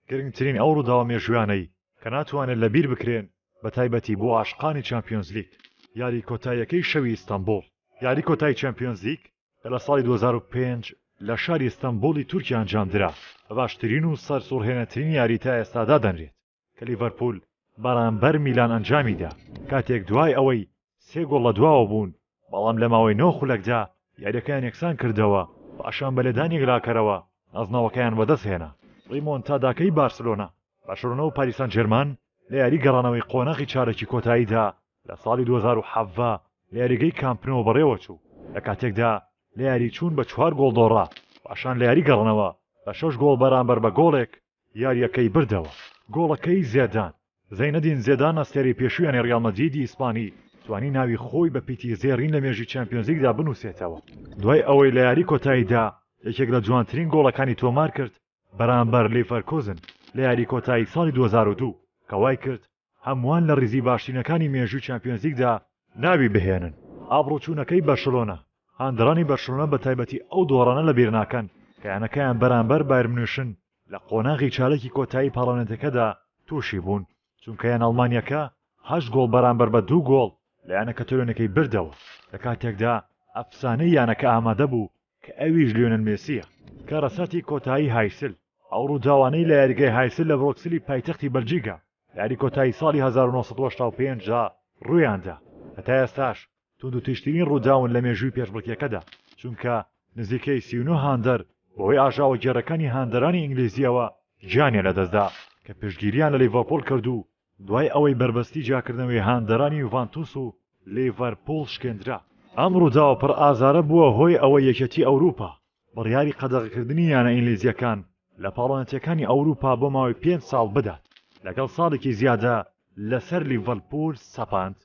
گرنگترین ئەو ڕووداوە مێژوویانەی کە ناتوانێت لەبیر بکرێن بەتایبەتی بۆ عاشقانی چامپیۆنزلیگ. یاری کۆتاییەکەی شەوی ئیستەنبوڵ. یاری کۆتایی چامپیۆنزلیگ کە لە ساڵی 2005 لە شاری ئیستەنبوڵی تورکیا ئەنجامدرا، بە باشترین و سەرسوڕهێنەرترین یاری تا ئێستا دادەنرێت کە لیڤەرپوول بەرامبەر میلان ئەنجامیدا، کاتێک دوای ئەوەی سێ گۆڵ لە دواوە بوون، بەڵام لە ماوەی نۆ خولەکدا یارییەکەیان یەکسان کردەوە، پاشان بە لێدانی یەکلاکەرەوە نازناوەکەیان بەدەستهێنا. ریمۆنتاداکەی بارسلۆنا بەرشلۆنە و پاریس سانجێرمان لە یاری گەڕانەوەی قۆناغی چارەکی کۆتاییدا لە ساڵی 2017 لە یاریگەی کامپ نۆ بەڕێوەچوو، لە کاتێکدا لە یاری چوون بە چوار گۆڵ دۆڕا، پاشان لە یاری گەڕانەوە بە شەش گۆڵ بەرامبەر بە گۆڵێک یارییەکەی بردەوە. گۆڵەکەی زێدان زەینەدین زێدان ئەستێرەی پێشووی یانەی ریال مەدریدی ئیسپانی توانی ناوی خۆی بە پیتی زێڕین لە مێژووی چامپیۆنزلیگدا بنووسێتەوە دوای ئەوەی لە یاری کۆتاییدا یەکێک لە جوانترین گۆڵەکانی تۆمارکرد بەرامبەر لیڤەرکوزن لە یاری کۆتایی ساڵی 2002 کە وای کرد هەمووان لە ریزی باشترینەکانی مێژووی چامپیۆنزلیگدا ناوی بهێنن. ئابڕووچوونەکەی بەرشلۆنە هاندەرانی بەرشلۆنە بە تایبەتی ئەو دۆڕانە لەبیرناکەن کە یانەکەیان بەرامبەر بایرن میونشن لە قۆناغی چارەکی کۆتایی پاڵەوانێتیەکەدا تووشی بوون، چونکە یانە ئەڵمانییەکە هەشت گۆڵ بەرامبەر بە دوو گۆڵ لە یانە کەتەلۆنیەکەی بردەوە، لە کاتێکدا ئەفسانەی یانەکە ئامادەبوو کە ئەویش لیۆنێل مێسییە. کارەساتی کۆتایی هایسل، ئەو رووداوانەی لە یاریگای هایسل لە برۆکسلی پایتەختی بەلجیکا لە یاری کۆتایی ساڵی 1985 دا روویاندا، هەتا ئێستاش توندوتیژترین ڕووداون لە مێژووی پێشبڕکێکەدا، چونکە نزیکەی 39 هاندەر بەهۆی ئاژاوەگێڕەکانی هاندەرانی ئینگلیزییەوە گیانیان لەدەستدا کە پشتگیریان لە لیڤەرپوڵ کرد و دوای ئەوەی بەربەستی جیاکردنەوەی هاندەرانی یوڤانتوس و لیڤەرپوڵ شکێندرا. ئەم ڕووداوە پڕ ئازارە بووە هۆی ئەوەی یەکێتی ئەوروپا بڕیاری قەدەغەکردنی یانە ئینگلیزییەکان لە پاڵەوانێتییەکانی ئەوروپا بۆ ماوەی پێنج ساڵ بدات، لەگەڵ ساڵێکی زیادە لەسەر لیڤەرپوڵ سەپاند.